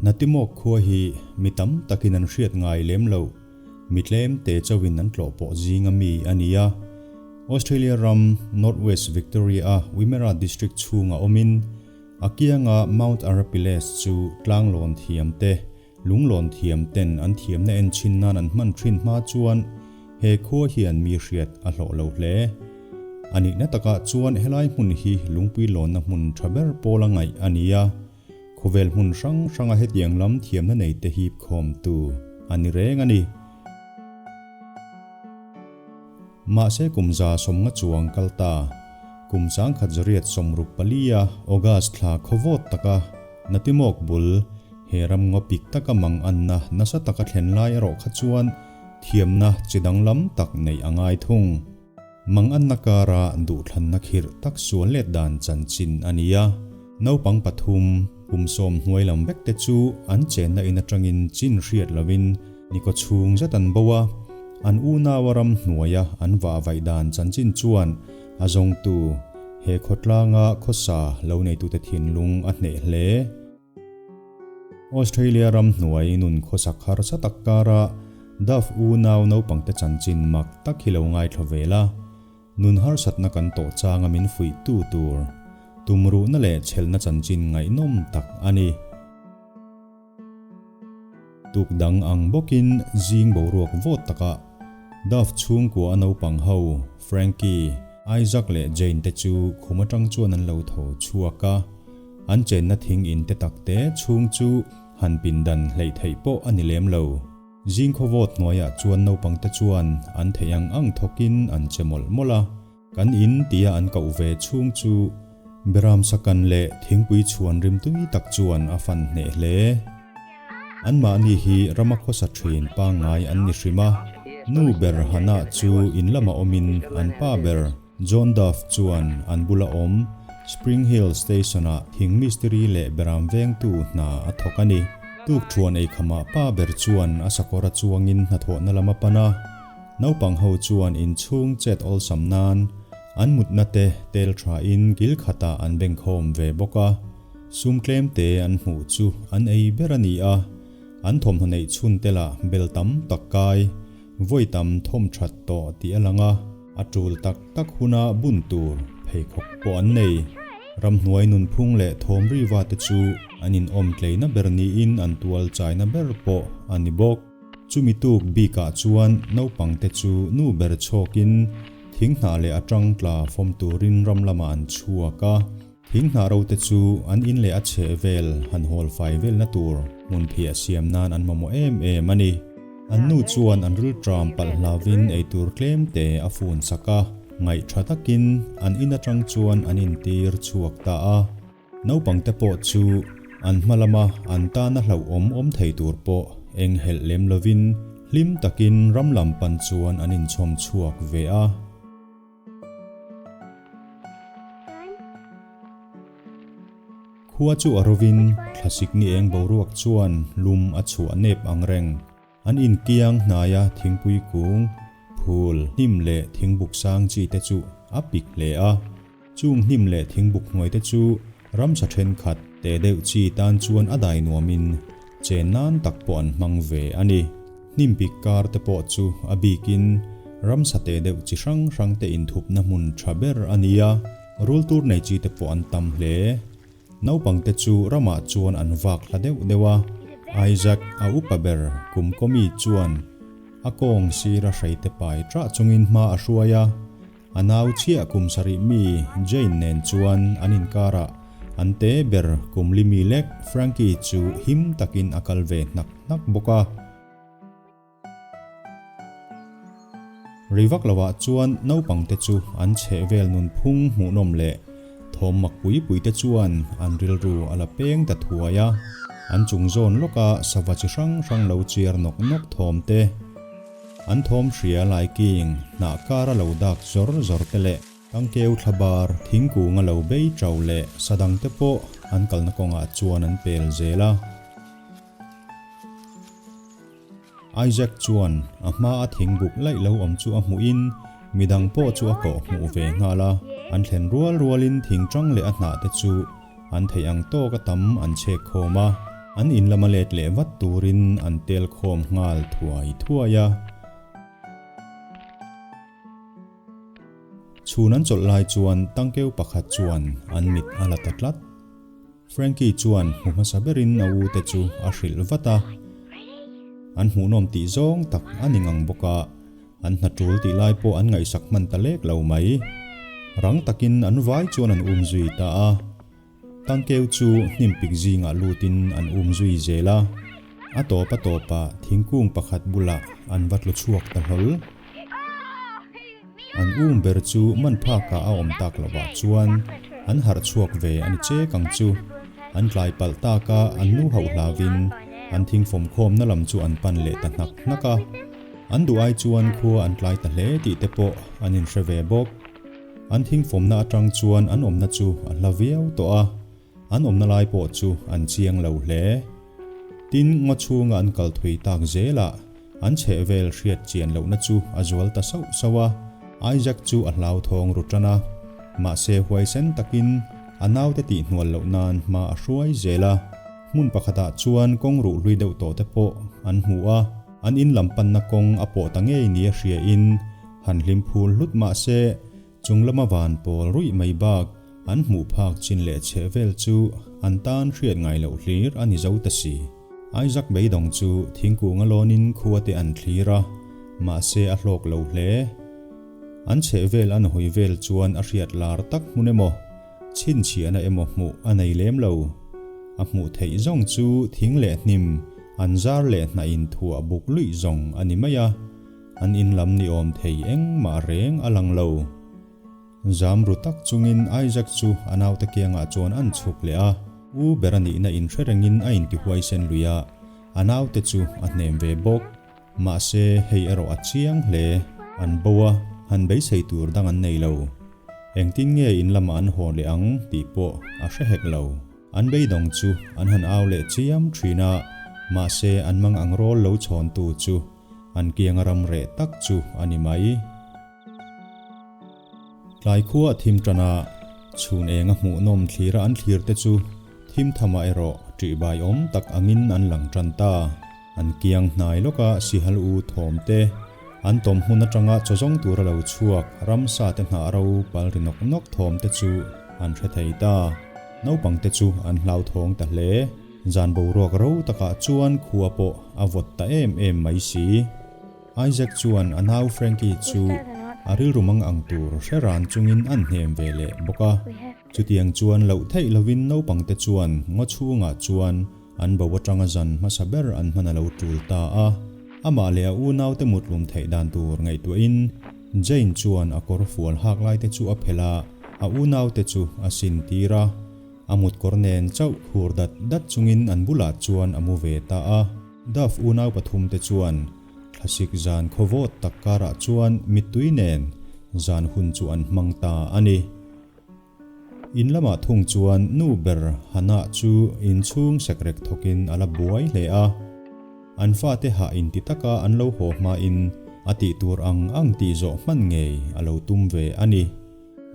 Natimawk khua hi mi tam takin an hriat ngai lem loh, mi tlem te chauhin an tlawh pawh zinga mi a ni a. Australia ram North West Victoria-a Wimmera District chhunga awmin, a kianga Mount Arapiles chu tlanglawn thiam te, lunglawn thiam ten an thiamna en chhin nan an hman thin hma chuan he khua hian mi hriat a hlawh lo hle. A nihna takah chuan helai hmun hi lungpui lawnna hmun tha ber pawl a ngaih a ni a, khawvel hmun hrang hranga hetiang lam thiamna nei te hip khawmtu a ni reng a ni. Mahse kum 150 chuang kal ta, kum 1964 a August thla khawvawt taka Natimawk bul he ram ngaw pik taka mang anna nasa taka thlen lai erawh kha chuan thiamna chi danglam tak neih a ngai thung. Mang anna kara duhthlanna khirh tak sual let dan chanchin a ni a, naupang pathum, kum sawm hnuai lam vek te chu an chenna in atangin chin hriat lovin nikaw chhung zet an bo a, an unaua ram hnuaia an vah vaih dan chanchin chuan a zawngtu he khawtlanga khawsa lo neitute thinlung a hneh hle. Australia ram hnuai nun khawsak harsa tak kara Duff unau naupangte chanchin mak tak hi lo ngaithla ve la, nun harsatna kan tawh changa min fuihtu tur tumruhna leh chhelna chanchin ngaihnawm tak a ni. Tuk dang ang bawkin zing boruak vawt takah Duff chhungkua a naupang ho, Frankie, Isaac leh Jane te chu khum atang chuan an lo tho chhuak a. An chenna thing in te tak te chhung chu han pindan hleih theih pawh a ni lem lo. Zing khaw vawt hnuaiah chuan naupang te chuan an theih ang ang thawkin an che mawlh mawlh a. Kan in tia an koh ve chhung chu Beram sakan leh thingpui chhuan rimtui tak chuan a fan hneh hle. Anmahni hi rama khawsa thin pangngai an ni hrim a, nu ber Hannah chu in lamah awmin an pa ber John Duff chuan an bula awm Spring Hill Station-ah thing mistiri leh beram vengtu hna a thawk a ni. Tukthuan eikhamah pa ber chuan a sakawr a chuangin hnathawhna lam a pan a. Naupang ho chuan inchhung chet awlsam nan an mutna te tel tha in kil khatah an bengkhawm ve bawk a, sum tlem te an hmuh chu an ei ber a ni a, an thawmhnaw neih chhun te lah bel tam tak kai, vawi tam thawm that tawh tih a lang a, a tul tak tak huna bun tur pheikhawk pawh an nei. Ramhnuai nunphung leh thawm riva te chu an inawm tleina ber niin an tual chaina ber pawh a ni bawk. Chumi tuk bikah chuan naupangte chu nu ber chhawkin thing hnah leh a tang tla fawm turin ram lamah an chhuak a. Thing hnah ro te chu an in leh a chheh vel han hawl fai velna tur hmun phiah siam nan an mamawh em em a ni. An nu chuan an rilṭam palh hlauvin eitur tlem te a fun sak a, ngaih ṭha takin an in aṭang chuan an intir chhuak ta a. Naupangte pawh chu an hma lama an tana hlauhawm awm thei tur pawh eng helh lem lovin hlim takin ram lam pan chuan an inchhawm chhuak ve a. Khua chu a rovin thlasik ni eng boruak chuan lum a chhuah nep ang reng. An inkiang hnaia thingpui kung, phul, hnim leh thingbuk sang chi te chu a pik hle a. Chung hnim leh thingbuk hnuai te chu ramsa thenkhat te deuh chi tan chuan a dai nuamin chen nan tak pawh an hmang ve a ni. Hnim pik kar te pawh chu a bikin ramsa te deuh chi hrang hrang te inthupna hmun tha ber a ni a, rul tur nei chi te pawh an tam hle. Naupangte chu ramah chuan an vak hla deuh deuh a, Isaac a upa ber kum kawmi chuan a kawng sira hreite pai ṭah chungin hma a hruai a, a nau chiah kum sarih mi Jane nen chuan an inkarah an te ber kum li mi lek Frankie chu him takin a kal ve hnak hnak bawk a. Rei vak lovah chuan naupangte chu an chheh vel nunphung hmuhnawm leh thawm mak pui pui te chuan an rilru a la peng ta thuai a, an chung zawn lawka sava chi hrang hrang lo chiar nawk nawk thawm te, an thawm hria laiking hnah kara lo dak zawr zawr te leh tangkeu thlabar thingkung a lo bei tau leh sadang te pawh an kalna kawngah chuan an pel zel a. Isaac chuan a hma a thingbuk laih lo awm chu a hmuhin midang pawh chu a kawh hmuh ve nghal a, an thlen rual rualin thingṭang leh a hnah te chu an theih ang tawk a tam an chhek khawm a. An in lama let leh vat turin an tel khawm nghal thuai thuai a. Chhun an chawlh lai chuan tangkeu pakhat chuan an mit a la ta tlat. Frankie chuan hmu hmasa berin a u te chu a hrilh vat a. An hmuhnawm tih zawng tak a ni ngang bawk a, an hna tul tih lai pawh an ngaihsak hman ta lek lo mai. Rang takin an vai chuan an um zui ta a. Tangkeu chu hnim pik zingah lutin an um zui zel a, a tawp a tawpah thingkung pakhat bulah an va tlu chhuak ta hlawl. An um ber chu man phakah a awm tak lovah chuan an harh chhuak ve a ni chek ang chu. An tlai palh tak a, an nu hauh hlauvin an thingfawm khawmna lam chu an pan leh ta hnak hnak a. An duh ai chuan khua an tlai ta hle tih te pawh an inhre ve bawk. An thingfawmna atang chuan an awmna chu a hla viau tawh a, an awmna lai pawh chu an chiang lo hle. Tin, ngaw chhunga an kal thui tak zelah an chhehvel hriat chian lohna chu a zual ta sauh sauh a, Isaac chu a hlauthawng ru tan a, mahse huaisen takin a naute tihhnual loh nan hma a hruai zel a. Hmun pakhatah chuan kawng ruh hlui deuh tawh te pawh an hmu a, an in lam panna kawng a pawh ta ngei nia hriain Han hlim phul hlut mah se, chung lama van pawl ruih mai bak an hmuh phak chin leh chheh vel chu an tan hriat ngai loh hlir a ni zo ta si. Isaac beidawng chu thingkung a lawnin khua te an thlir a, mahse a hlawk lo hle. An chheh vel an hawi vel chuan a hriat lar tak hmun emaw, chhinchhiahna emaw hmuh a nei lem lo. A hmuh theih zawng chu thing leh hnim an zar leh hnah inthuah buk luih zawng a ni mai a. An in lam ni awm thei engmah reng a lang lo. Zam ru tak chungin Isaac chu a naute kiangah chuan an chhuk leh a, u ber a nihna inhre rengin a intihuaisen lui a, a naute chu a hnem ve bawk. Mahse, hei erawh a chiang hle. An bo a, han beisei tur dang an nei lo. Engtin nge in lamah an haw leh ang tih pawh a hre hek lo. An beidawng chu an han au leh chiam thin a, mahse an mang ang rawl lo chhawntu chu An kianga ram reh tak chu a ni mai. Tlai khua a thim tan a, chhun enga hmuhnawm thlira an thlir te chu thim thamah erawh ṭihbai awm tak angin an lang tan ta. An kiang hnai lawka sihal u thawm te, an tawm hmun atanga chaw zawng tura lo chhuak ramsa te hnah ro pal ri nawk nawk thawm te chu an hre thei ta. Naupang te chu an hlauthawng ta hle. Zan boruak ro takah chuan khua pawh a vawt ta em em mai si. Isaac chuan a nau Frankie chu a rilru mang ang tur hre ran chungin an hnem ve leh bawk a. Chutiang chuan loh theih lovin naupangte chuan ngaw chhungah chuan an bo atanga zan hmasa ber an hman a lo tul ta a. Amah leh a unaute mutlum theih dan tur ngaihtuahin Jane chuan a kawr fual hak laite chu a phelh a, a unaute chu a sin tir a. A mutkawr nen chauh khur dat dat chungin an bulah chuan a mu ve ta a. Duff unau pathumte chuan thlasik zan khaw vawt tak karah chuan mittui nen zan hun chu an hmang ta a ni. In lamah thung chuan nu ber Hannah chu inchhung sekrek thawkin a la buai hle a. An fate hah inti taka an lo haw hmain a tih tur ang ang tih zawh hman ngei a lo tum ve a ni.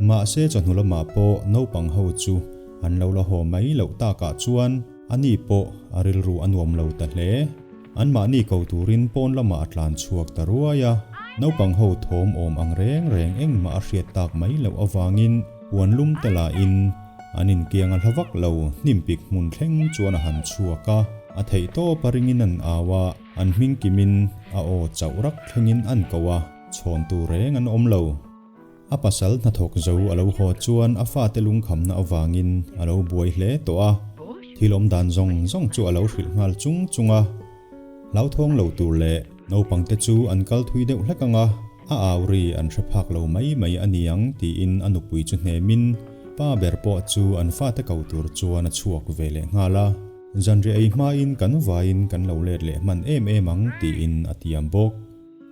Mahse chawhnu lamah pawh naupang ho chu an lo la haw mai loh takah chuan ani pawh a rilru a nuam lo ta hle. Anmahni ko turin pawn lamah a tlan chhuak ta ruai a, naupang ho thawm awm ang reng reng engmah a hriat tak mai loh avangin puan lum te lahin an inkiang a hla vak lo hnim pik hmun thleng chuan a han chhuak a, a theih tawp a ringin an au a, an hming kimin a aw chauh rak thlengin an ko a, chhawn tur reng an awm lo. A pasal hnathawk zo a lo haw chuan a fate lungkhamna avangin a lo buai hle tawh a, thil awm dan zawng zawng chu a lo hrilh nghal chung chung a. Hlauthawng lo tur leh naupangte chu an kal thui deuh hlek ang a, a au ri an hre phak lo mai mai a ni ang tiin a nupui chu hnemin pa ber pawh chu an fate ko tur chuan a chhuak ve leh nghal a. Zanriah ei hmain kan vaiin kan lo let leh hman em em ang tiin a tiam bawk.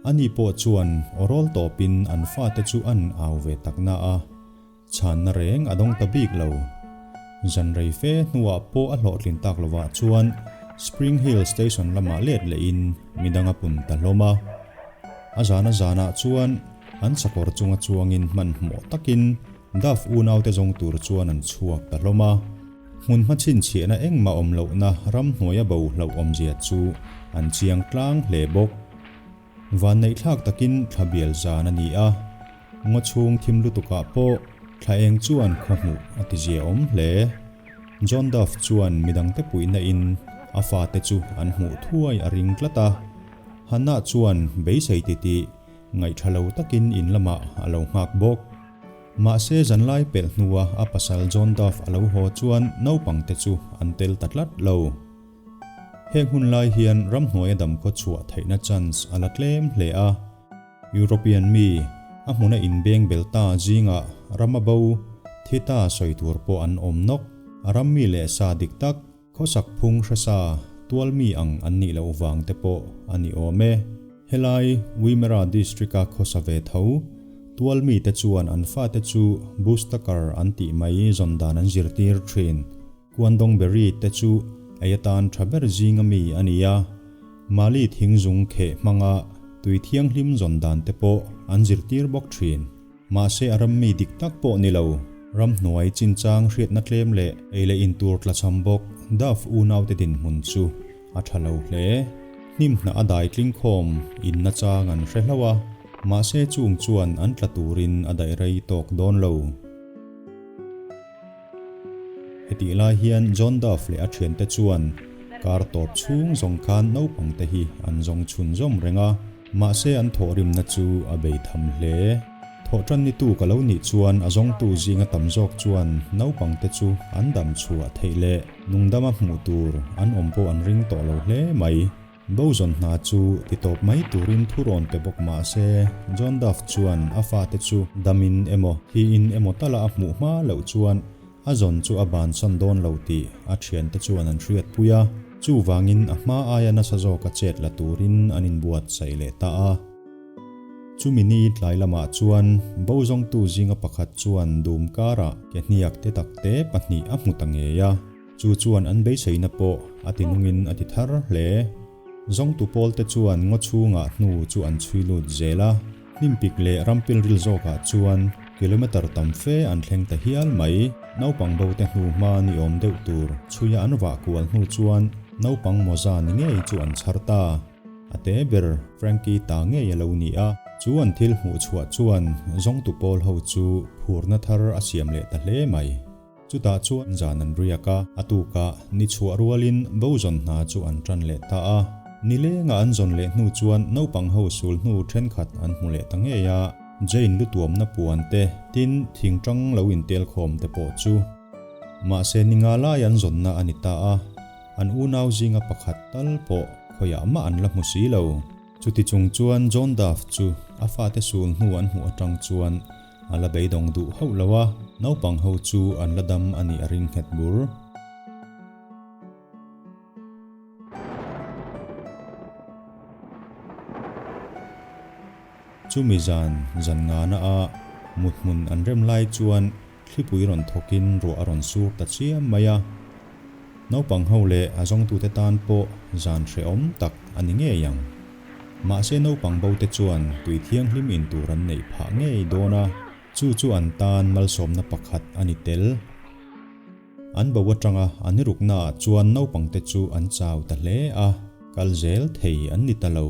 Ani pawh chuan awrawl tawpin an fate chu an au ve tak na a, chhanna reng a dawng ta bik lo. Zan rei fe hnuah pawh a hlawhtlin tak lovah chuan Spring Hill Station lamah let lehin midang a pun ta hlawm a. A zana zanah chuan an sakawr chunga chuangin hmanhmawh takin Duff unaute zawng tur chuan an chhuak ta hlawm a. Hmunhma chhinchhiahna engmah awm lohna ramhnuaia bo hlauhawmzia chu an chiang tlang hle bawk. Vanneihthlak takin thla bial zan a ni a, ngaw chhung thim lutukah pawh thla eng chuan khaw hmuh a ti ziaawm hle. John Duff chuan midangte puihna in a fate chu an hmuh thuai a ring tlat a, Hannah chuan beisei titih ngaihṭha lo takin in lamah a lo nghak bawk. Mahse zanlai pelh hnua a pasal John Duff a lo haw chuan naupangte chu an tel ta tlat lo. Heng hun lai hian ramhnuaia damkhaw chhuah theihna chance a la tlem hle a. European mi, a hmuna inbeng bel ta zingah ram a bo, thi ta sawi tur pawh an awm nawk. A ram mi leh sa dik tak, khawsak phung hresa, tual mi ang an nih loh vang te pawh a ni awm e. Helai Wimmera District-a khawsa ve tho, tual mite chuan an fate chu Bushtucker an tih mai zawn dan an zirtir thin. Quandongberry te chu ei atan tha ber zinga mi a ni a, Mali thingzung kheh hmanga tui thianghlim zawn dan te pawh an zirtir bawk thin. Mahse a ram mi dik tak pawh ni lo, ramhnuai chinchang hriatna tlem leh ei leh in tur tlachham bawk Duff unaute dinhmun chu a tha lo hle. Hnim hnah a dai tling khawm in nachang an hre hlauh a, mahse chung chuan an tla turin a daih rei tawk dawn lo. Hetih lai hian John Duff leh a thiante chuan kar tawp chhung zawng khan naupangte hi an zawng chhun zawm reng a, mahse an thawhrimna chu a bei tham hle. Thawhtan ni tu ka lo nih chuan a zawngtu zinga tam zawk chuan naupangte chu an dam chhuah theih leh nungdama hmuh tur an awm pawh an ring tawh lo hle mai. Bo zawn hna chu ti tawp mai turin thu rawn pe bawk mah se, John Duff chuan a fate chu damin emaw, hiin emaw tala a hmuh hma loh chuan a zawn chu a bansan dawn lo tih a thiante chuan an hriatpui a, chuvangin a hma aia nasa zawka chet la turin an inbuatsaih leh ta a. Chumi ni tlai lamah chuan bo zawngtu zinga pakhat chuan dum karah ke hniak te takte pahnih a hmu ta ngei a. Chu chuan an beiseina pawh a ti nungin a ti thar hle. Zawngtu pawlte chuan ngaw chhungah hnu chu an chhui lut zel a, hnimpik leh rampilril zawkah chuan kilometer tam fe an thleng ta hial mai. Naupang bote hnu hma ni awm deuh tur chhuia an vah kual hnu chuan naupang mawza ni ngei chu an chhar ta. A te ber Frankie ta ngei a lo ni a, chu an thil hmuh chhuah chuan zawngtu pawl ho chu phurna thar a siam leh ta hle mai. Chutah chuan zan an riak a, a tukah ni chhuah rualin bo zawn hna chu an tan leh ta a. Nilenga an zawn leh hnu chuan naupang ho sul hnu thenkhat an hmu leh ta ngei a, Jane lutuamna puan te, tin thingtang lo intel khawm te pawh chu. Mahse ni nga lai an zawnna a ni ta a, an unau zinga pakhat tal pawh khawiah mah an la hmu si lo. Chuti chung chuan John Duff chu a fate sul hnu an hmuh atang chuan A la beidawng duh hauh lo a, naupang ho chu an la dam a nih a ring nghet bur. Chumi zan zan ngana a mut hmun an rem lai chuan thlipui rawn thawkin ruah a rawn sur ta chiam mai a. Naupang ho leh a zawngtute tan pawh zan hrehawm tak a ni ngei ang. Mahse naupang bo te chuan tui thianghlim in tur an neih phah ngei dawn a, chu chu an tan malsawmna pakhat a ni tel. An bo atanga an rukna ah chuan naupang te chu an chau ta hle a, kal zel thei an ni ta lo.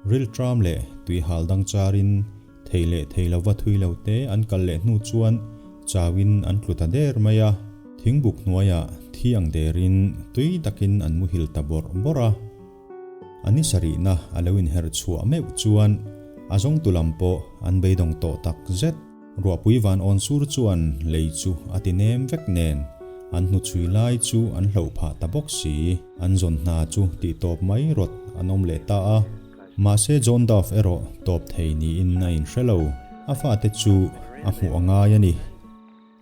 Riltram leh tui hal dang charin thei leh thei lova thui lo te an kal leh hnu chuan chauin an tlu ta der mai a, thingbuk hnuaiah thi ang derin tui takin an muhil ta bawrh bawrh a. A ni sarihna a lo inherh chhuah meuh chuan a zawngtu lam pawh an beidawng tawh tak zet. Ruahpui van awn sur chuan lei chu a ti nem vek nen an hnuchhui lai chu an hloh phah ta bawk si. An zawn hna chu tih tawp mai rawt an awm leh ta a. Mahse John Duff erawh tawp thei niin a inhre lo. A fate chu a hmuh a ngai a ni.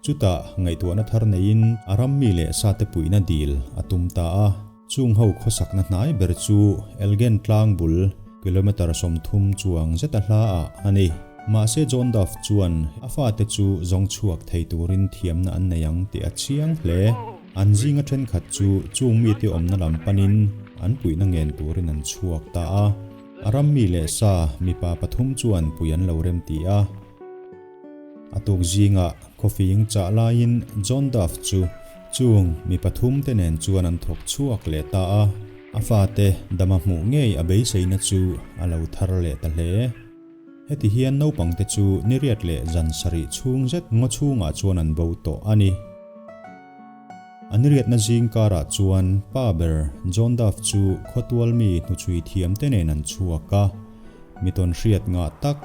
Chutah ngaihtuahna thar neiin a ram mi leh sate puihna dil a tum ta a. Chung ho khawsakna hnai ber chu Elgen tlang bul kilometre 30 chuang zeta hla ah a ni. Mahse John Duff chuan a fate chu zawng chhuak thei turin thiamna an nei ang tih a chiang hle. An zinga thenkhat chu chung mite awmna lam panin an puihna ngen turin an chhuak ta a. A ram mi leh sa mipa pathum chuan pui an lo rem ti a. A tuk zingah coffee ing chah laiin John Duff chu Chung mi pathumte nen chuan an thawk chhuak leh ta a, a fate dama hmuh ngei a beiseina chu a lo thar leh ta hle. Heti hian naupangte chu niriat leh zan sarih chhung zet ngaw chhungah chuan an bo tawh a ni. A niriatna zing karah chuan pa ber John Duff chu khawtual mi hnuchhui thiamte nen an chhuak a. Mi tawn hriat ngah tak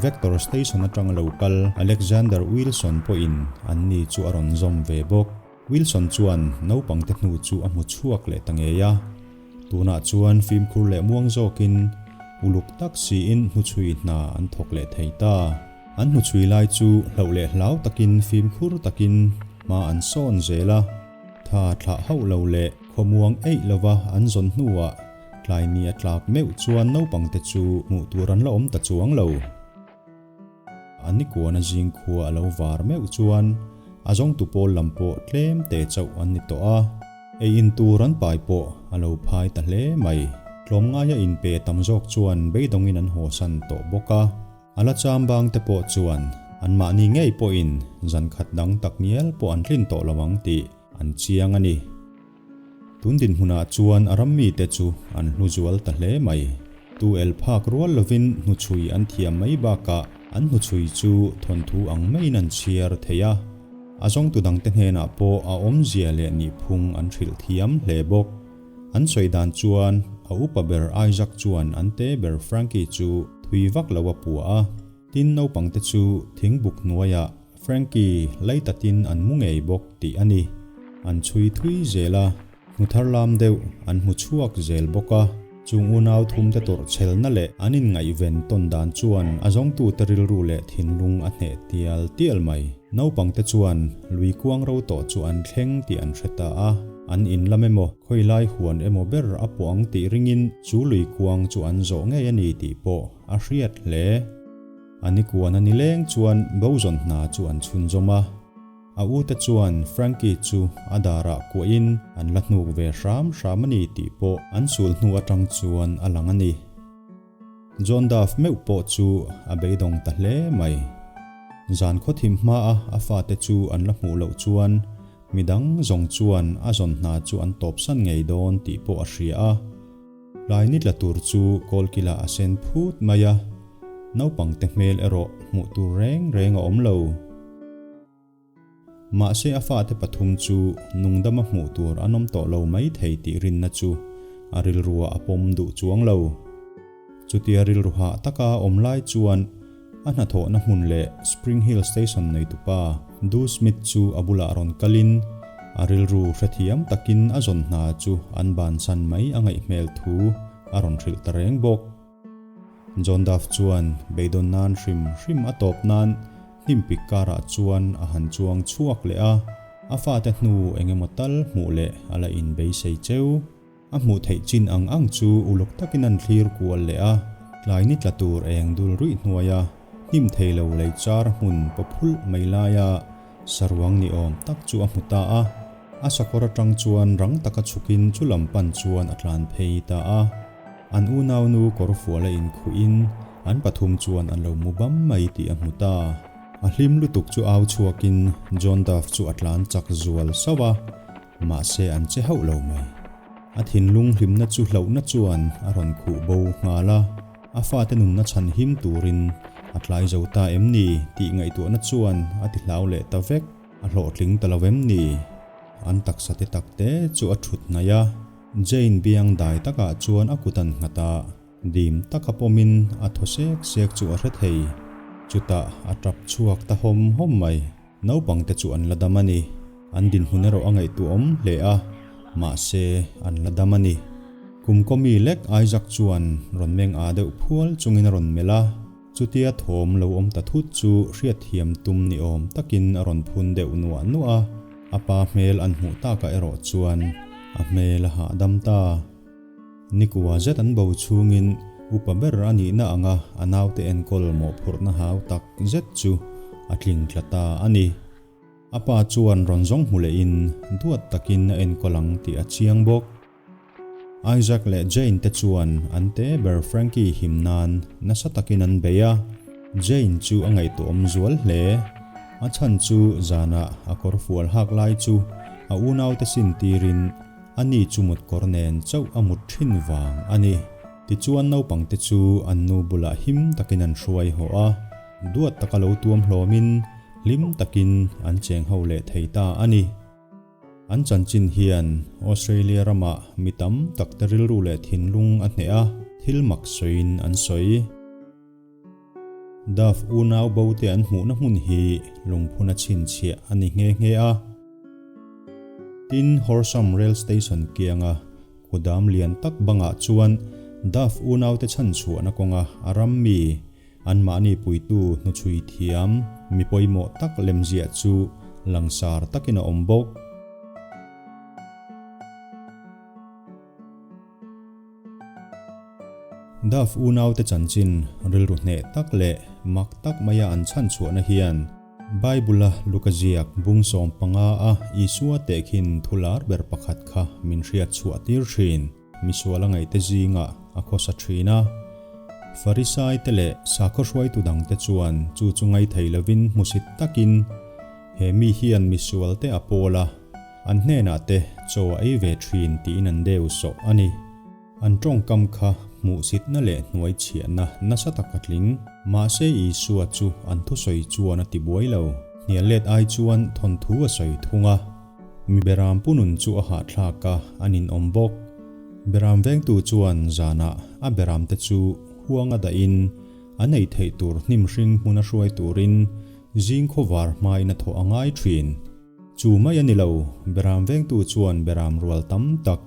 Vector Station atanga lo kal Alexander Wilson pawhin anni chu a rawn zawm ve bawk. Wilson chuan naupangte hnu chu a hmu chhuak leh ta ngei a. Tunah chuan fimkhur leh muang zawkin uluk tak siin hnuchhui hna an thawk leh thei ta. An hnuchhui lai chu hlauh leh hlau takin fimkhur takin hma an sawn zel a. Tha thlah hauh lo leh khawmuang eih lova an zawn hnuah tlai ni a tlak meuh chuan naupangte chu hmuh tur an la awm ta chuang lo. A nikuana zing khua a lo var meuh chuan a zawngtu pawl lam pawh tlem te chauh an ni tawh a, ei in tur an pai pawh a lo phai ta hle mai. Tlawmngaia inpe tam zawk chuan beidawngin an hawsan tawh bawk a, a la cham bang te pawh chuan anmahni ngei pawhin zan khat dang tak ngial pawh an tlin tawh lo ang tih an chiang a ni. Tun dinhmunah chuan a ram mite chu an hlu zual ta hle mai. Tu el phak rual lovin hnuchhui an thiam mai bakah an hnuchhui chu thawnthu ang maiin an chhiar thei a. A zawngtu dangte hnenah pawh a awmzia leh nihphung an hrilh thiam hle bawk. An sawi dan chuan a upa ber Isaac chuan an te ber Frankie chu thui vak lo a pua a. Tin naupangte chu thingbuk hnuaiah Frankie leitatin an mu ngei bawk tih a ni. An chhui thui zel a, hmu thar lam deuh an hmu chhuak zel bawk a. Chung unau thumte tawrh chhelna leh an inngaihven tawn dan chuan a zawngtute rilru leh thinlung a hneh tial tial mai. Naupangte chuan lui kuang ro tawh chu an thleng tih an hre ta a, an in lam emaw, khawilai huan emaw ber a pawh ang tih ringin chu lui kuang chu an zawh ngei a ni tih pawh a hriat hle. A nikuan a nileng chuan Bozawn hna chu an chhunzawm a. A ute chuan Frankie chu a darah kuahin an la hnuk ve hram hram a ni tih pawh an sul hnu atang chuan a lang a ni. John Duff meuh pawh chu a beidawng ta hle mai. Zan khawthim hmaa a fate chu an la hmuh loh chuan midang zawng chuan a zawn hna chu an tawpsan ngei dawn tih pawh a hria a. Tlai ni tla tur chu kawlkilah a sen phut mai a, naupangte hmel erawh hmuh tur reng reng a awm lo. Mahse a fate pathum chu nungdama hmuh tur an awm tawh lo mai thei tih rinna chu a rilruah a pawm duh chuang lo. Chutia rilru hah taka awm lai chuan a hnathawhna hmun leh Spring Hill Station neitupa Du Smith chu a bulah rawn kalin a rilru hrethiam takin a zawn hna chu an bansan mai a ngaih hmel thu a rawn hrilh ta reng bawk. John Duff chuan beidawn nan hrim hrim a tawp nan hnimpik karah chuan a han chuang chhuak leh a, a fate hnu eng emaw tal hmuh leh a la inbeisei cheu. A hmuh theih chin ang ang chu uluk takin an thlir kual leh a, tlai ni tla tur eng dul ruih hnuaia hnim thei lo lei char hmun paw phulh mai laia saruang ni awm tak chu a hmu ta a. A sakawr atang chuan rang taka chhukin chu lam pan chuan a tlan phei ta a. An unaunu kawr fual a inkhuhin an pathum chuan an lo mu bam mai tih a hmu ta. A hlim lutuk chu au chhuakin John Duff chu a tlan chak zual sauh a. Mahse an che hauh lo mai. A thinlung hlimna chu hlauhna chuan a rawn khuh bo nghal a, a fate nunna chhan him turin a tlai zo ta em ni tih ngaihtuahna chuan a ti hlau leh ta vek. A hlawhtling ta lo em ni? An taksa te tak te chu a thut hnaih a, Jane biang dai takah chuan a kut an nghat a, dim taka pawmin a thaw sek sek chu a hre thei. Chutah a tap chhuak ta hawm hawm mai. Naupangte chu an la dam a ni. An dinhmun erawh a ngaihtuahawm hle a, mahse an la dam a ni. Kum kawmi lek Isaac chuan rawn meng â deuh phual chungin a rawn melh a, chutia thawm lo awm ta thut chu hriatthiam tum ni awm takin a rawn phun deuh nuah nuah a, a pa hmel an hmuh takah erawh chuan a hmel a hahdam ta. Nikua zet an bo chhungin upa ber a nihna anga a naute enkawl mawhphurhna hau tak zet chu a tling tla ta a ni. A pa chuan rawn zawng hmu lehin duat takin a enkawl ang tih a chiang bawk. Isaac leh Jane te chuan an te ber Frankie him nan nasa takin an bei a, Jane chu a ngaihtuahawm zual hle. A chhan chu zanah a kawrfual hak lai chu. A unaute sin tirin ani chu mutkawr nen chauh a mut thin vang a ni. Tichuan naupangte chu an nu bulah him takin an hruai haw a, duat taka lo tuam hlawmin hlim takin an cheng ho leh thei ta a ni. An chanchin hian Australia ramah mi tam takte rilru leh thinlung a hneh a, thil mak sawiin an sawi. Dove unau bote an hmuhna hmun hi lungphun a chhinchhiah a ni nghe nghe a. Tin, Horsham Rail Station kianga kudam lian tak bangah chuan Dove unaute chhanchhuahna kawnga a ram mi anmahni puitu hnuchhui thiam mi pawimawh tak lemziah chu langsar takin a awm bawk. Dove unaute chanchin rilru hneh tak leh mak tak maia an chhan chhuahna hian Bible-a Luka ziak bung 15 a Isua tehkhin thu lar ber pakhat kha min hriat chhuah tir thin. Misual a ngaihte zingah a khawsa thin a. Farisaite leh sakhaw hruaitu dangte chuan chu chu ngaithei lovin hmusit takin he mi hian misualte a pawl a, An hnenah te chaw a ei ve thin tiin an deu sawh a ni. An tawngkam kha hmuhsitna leh hnuaichhiahna nasa tak a tling. Mahse Isua chu an thusawi chuan a ti buai lo. Hnial let ai chuan thawnthu a sawi thung a. Mi beram pu nun chu a hahthlak a, a ninawm bawk. Beram vengtu chuan zanah a beramte chu huanga dahin an ei theih tur hnim hring hmuna hruai turin zing khawvar hmain a thawh a ngai thin. Chu mai a ni lo, Beram vengtu chuan Beram rual tam tak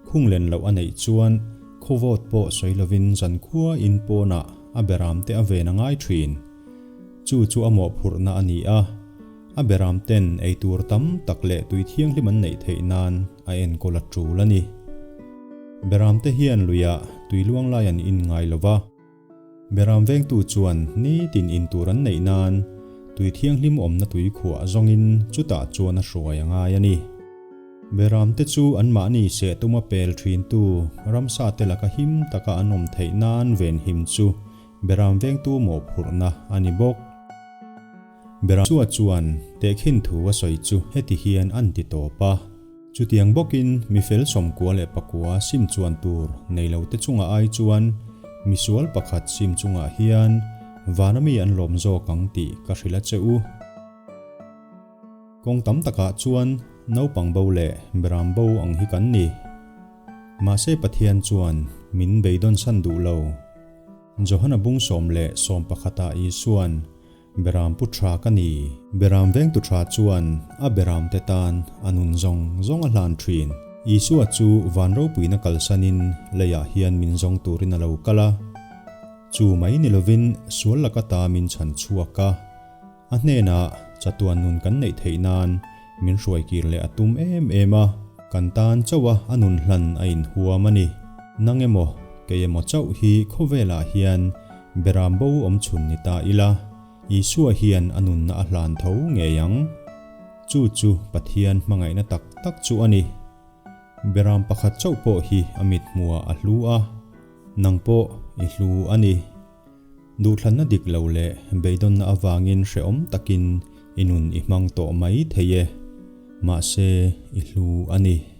khung len loh a neih chuan khawvawt pawh sawi lovin zankhua in pawnah a Beram te a ven a ngai thin. Chu chu a mawhphurhna a ni a, a Beram ten ei tur tam tak leh tui thianghlim an neih theih nan a enkawl a tul a ni. Beram te hian luiah tui luang lai an in ngai lova. Beram vengtu chuan nitin in tur an neih nan tui thianghlim awmna tui khuah zawngin chutah chuan a hruai a ngai a ni. Beramte chu anmahni seh tuma pel thintu ramsa te laka him taka an awm theih nan venhim chu Beram vengtu mawhphurhna a ni bawk. Beram chua chuan tehkhin thu a sawi chu heti hian an ti tawp a. Chutiang bawkin mi fel 99 sim chuan tur nei lo te chungah ai chuan misual pakhat sim chungah hian vana mi an lawm zawk ang tih ka hrilh a che u. Kawng tam takah chuan naupang bo leh beram bo ang hi kan ni. Mahse Pathian chuan min beidawn san duh lo. Johana bung 10 11 ah Isuan, Beram pu tha ka ni. Beram vengtu tha chuan a beramte tan a nun zawng zawng a hlan thin. Isua chu van ropuina kalsanin leiah hian min zawng turin a lo kal a. Chu mai ni lovin sual laka ta min chhan chhuak a. A hnenah chatuan nun kan neih theih nan min hruai kir leh a tum em em a. Kan tan chauh a a nun hlan a inhuam a ni. Nang emaw, kei emaw chauh hi khawvelah hian Beram bo awm chhun ni ta ila, Isua hian a nunna a hlan tho ngei ang. Chu chu Pathian hmangaihna tak tak chu a ni. Beram pakhat chauh pawh hi a mithmuhah a hlu a, nang pawh i hlu a ni. Duhthlanna dik lo leh beidawnna avangin hrehawm takin i nun i hmang tawh mai thei e. Mahse, i hlu a ni.